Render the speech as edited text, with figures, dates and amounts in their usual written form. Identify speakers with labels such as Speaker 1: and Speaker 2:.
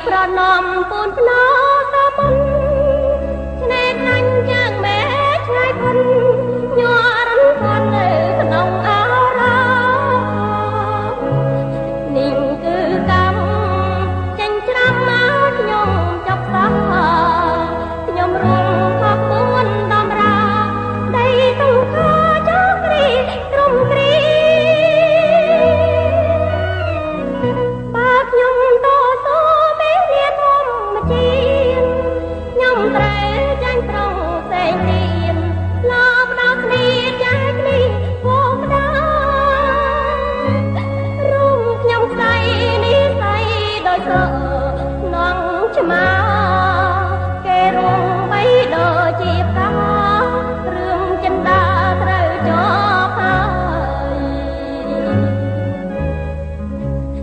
Speaker 1: ប្រណំពូនភ្នោសមុន ឆ្នេរខ្លាញ់ចាងមេឆ្ងាយផុន ញ័ររន្ធន់នៅក្នុងអរោ នេះគឺកម្មចេញច្រាំមកខ្ញុំចប់សោះ ខ្ញុំរុងខកពួនដំរាដីសង្ខាចក្រីត្រំគ្រី បើខ្ញុំតស៊ូមេលាធម្មជាតិ ខ្ញុំត្រូវចាញ់ត្រង់ផ្សេងទៀត ឡបដល់គ្នាចែកគ្នាវងក្តារុំខ្ញុំខ្សែនេះស័យដោយសនងឆ្មា